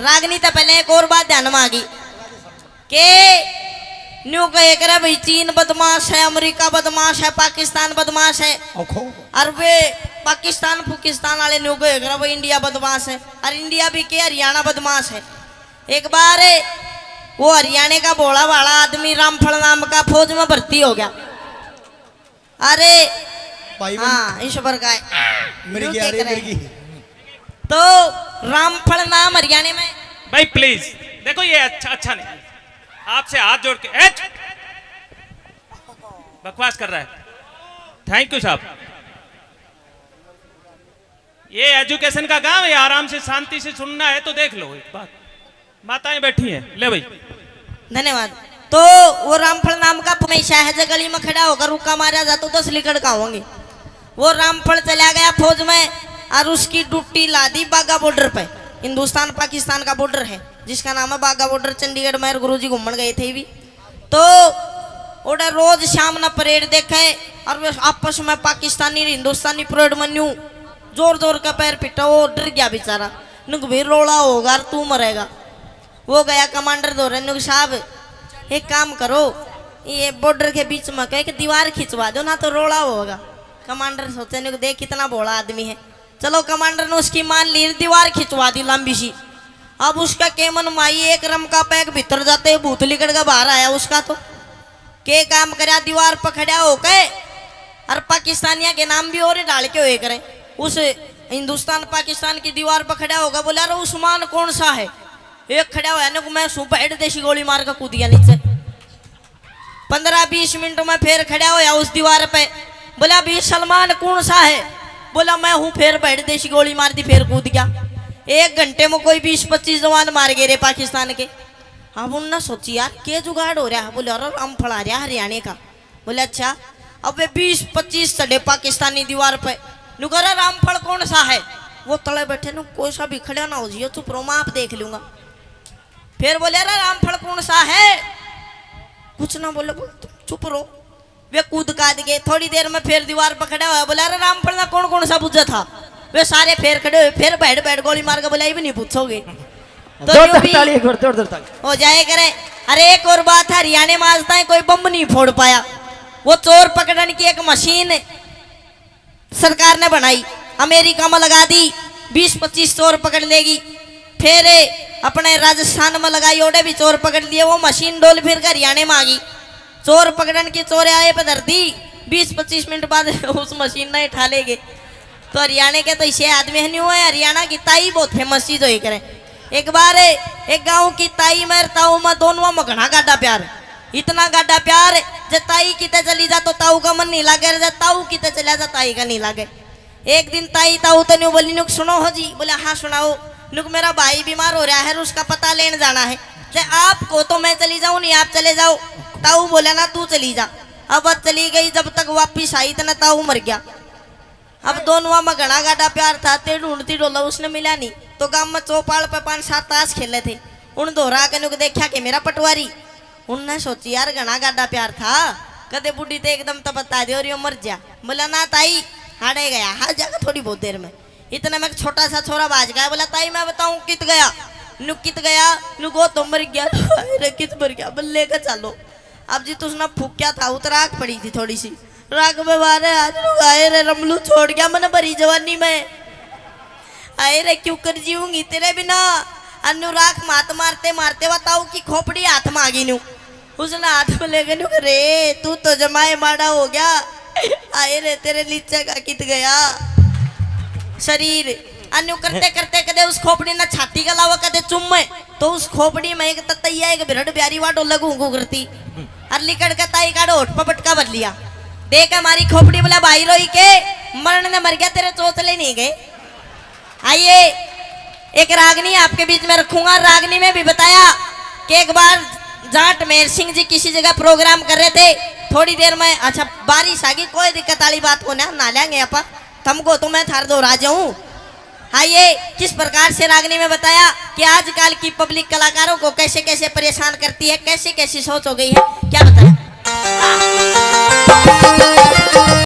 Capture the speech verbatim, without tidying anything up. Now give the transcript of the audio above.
रागनी तो पहले एक और बात ध्यान में आ गई के न्यू कहे करे भाई, चीन बदमाश है, अमेरिका बदमाश है, पाकिस्तान बदमाश है। ओखो। और वे पाकिस्तान फुकिस्तान वाले न्यू कहे करे भाई, इंडिया बदमाश है, और इंडिया भी के, हरियाणा बदमाश है। एक बार वो हरियाणा का भोला भाला आदमी रामफल नाम का फौज में भर्ती हो गया। अरे भाई बन- हाँ, ईश्वर का है। मिर्गी न्यू आ रही, के करे। मिर्गी। तो रामफल नाम हरियाणा में। भाई प्लीज, देखो ये अच्छा, अच्छा नहीं। आपसे हाथ जोड़ के, ए, बकवास कर रहा है। थैंक यू साहब। ये एजुकेशन का गांव है, आराम से शांति से सुनना है तो देख लो एक बात। माताएं बैठी हैं, ले भाई। धन्यवाद। तो वो रामफल नाम का हमेशा है, जब गली में खड़ा होकर रुक्का मारा जा तो दस लिकड़ का होंगे। वो रामफल चला गया फौज में और उसकी ड्यूटी ला दी बागा बॉर्डर पे। हिंदुस्तान पाकिस्तान का बॉर्डर है, जिसका नाम है बागा बॉर्डर। चंडीगढ़ में गुरुजी घूमण गए थे भी। तो ओड़ा रोज शाम ना परेड देखे और वे आपस में पाकिस्तानी और हिंदुस्तानी परेड में न्यू जोर जोर का पैर पिटा। वो डर गया बेचारा, नुक भी रोला होगा और तू मरेगा। वो गया कमांडर धोरे, नुक साहब एक काम करो, ये बॉर्डर के बीच में कह के दीवार खिंचवा दो ना तो रोला होगा। कमांडर सोचे, नुक देख कितना भोला आदमी है। चलो कमांडर ने उसकी मान ली, दीवार खिंचवा दी लंबी सी। अब उसका केमन माई एक रम का पैक भीतर जाते ही भूत लिकड़ के बाहर आया उसका। तो के काम करया, दीवार पर खड़ा होके और पाकिस्तानिया के नाम भी और ही डाल के हुए करे। उस हिंदुस्तान पाकिस्तान की दीवार पर खड़ा होकर बोला, "अरे उस्मान कौन सा है?" एक खड़ा होया ने को मैं सूं बैठ देसी गोली मार के कूद गया नीचे। पन्द्रह बीस मिनट में फिर खड़ा होया उस दीवार पे, बोला, "अभी सलमान कौन सा है?" बोला, "मैं हूँ।" फिर बैठ देसी गोली मार दी, फिर कूद गया। एक घंटे में कोई बीस पच्चीस जवान मार गए रे पाकिस्तान के। अब उनने सोची, "यार के जुगाड़ हो रहा है?" बोले, "अरे रामफल आ रहा हरियाणा का।" बोले, "अच्छा।" अब वे बीस पच्चीस चढ़े पाकिस्तानी दीवार पे। नु कह रहा, "रामफल कौन सा है?" वो तले बैठे नु, "कोई सा भी खड़ा ना हो जियो, चुप रहो, मैं आप देख लूंगा।" फिर बोले, "अरे रामफल कौन सा है?" कुछ ना बोले, बोले, "तुम चुप रहो।" वे कूद काद गए। थोड़ी देर में फिर दीवार पर खड़ा हुआ, बोला, "अरे रामफल ना कौन कौन सा बुझा था?" वे सारे फिर खड़े हुए, फिर बैठ बैठ गोली मार के बोला, "ये भी नहीं पूछोगे।" तो जोरदार यूं भी ताली, एक बार जोरदार ताली। हो जाए करे। अरे एक और बात है, हरियाणा में आज तक कोई बम नहीं फोड़ पाया। वो चोर पकड़न की एक मशीन सरकार ने बनाई, अमेरिका में लगा दी, बीस पच्चीस चोर पकड़ लेगी। फिर अपने राजस्थान में लगाई, ओड़े भी चोर पकड़ लिए। वो मशीन डोल फिर के हरियाणा में आ गई। चोर पकड़न के चोर आए पे धर दी, बीस पच्चीस मिनट बाद उस मशीन ने उठा लेगे। तो हरियाणा के तो इसे आदमी है नहीं हुआ है। हरियाणा की ताई बहुत फेमस चीज होई करे। एक बार एक गांव की ताई में ताऊ में दोनों में घना गाढ़ा प्यार, इतना गाढ़ा प्यार, जे ताई किते चली जा तो ताऊ का मन नहीं लागे, जे ताऊ किते चला जा ताई का नहीं लागे। एक दिन ताई ताऊ तो न्यू बोली, "नुक सुनो हो जी।" बोले, "हाँ सुनाओ।" "नुक मेरा भाई बीमार हो रहा है, उसका पता लेने जाना है।" "जे आप को तो मैं चली जाऊँ, नहीं आप चले जाओ।" ताऊ बोला, "ना तू चली जा।" अब वह चली गई, जब तक वापिस आई इतना ताऊ मर गया। अब दोनों में घना गाढ़ा प्यार था, ते ढूंढती डोला उसने मिला नहीं, तो गांव में चौपाल पे पांच सात ताश खेले थे, उन धोरा के नुक देखा के मेरा पटवारी। उनने सोची, "यार घना गाढ़ा प्यार था, कदे बूढ़ी ते एकदम तो बता दे और यो मर जा।" बोला, "ना ताई, हाड़े गया, हार जाएगा थोड़ी बहुत देर में।" इतने में एक छोटा सा छोरा बाज गया, बोला, "ताई मैं बताऊं कित गया?" नु कित गया, नु गो तो मर गया। "अरे कित मर गया?" बोले, "लेके चलो।" अब जी तो उसने फूक्या था, उतर आग पड़ी थी थोड़ी सी। राख में मारे हाथ नु, "आए रे रमलू, छोड़ गया मने भरी जवानी में। आए रे, क्यों कर जीऊंगी तेरे बिना।" अनु राख मात मारते मारते वा ताऊ की खोपड़ी हाथ में आ गई नु। उसने हाथ में लेके नु, "रे तू तो जमाए माड़ा हो गया। आए रे, तेरे नीचे का कित गया शरीर।" अनु करते करते कदे उस खोपड़ी ने छाती के अलावा कदे चुम्मे, तो उस खोपड़ी में एक ततैया, एक बिरड़ प्यारी वा डोले घूं घूं करती। और लिकड़ के ताई काढ़ होठ पर पटका भर लिया। देख हमारी खोपड़ी, बोला, "भाई रोई के, मरण ने मर गया, तेरे चोचले नहीं गए।" आइए, एक रागनी आपके बीच में रखूंगा। रागनी में भी बताया कि एक बार जाट मेर सिंह जी किसी जगह प्रोग्राम कर रहे थे, थोड़ी देर में, अच्छा, बारिश आ गई, कोई दिक्कत वाली बात को ना, नहा लेंगे आप, तुमको तो मैं थार दो राजा हूँ। आइए, किस प्रकार से रागनी में बताया कि आजकल की पब्लिक कलाकारों को कैसे कैसे परेशान करती है, कैसे कैसी सोच हो गई है, क्या बताया।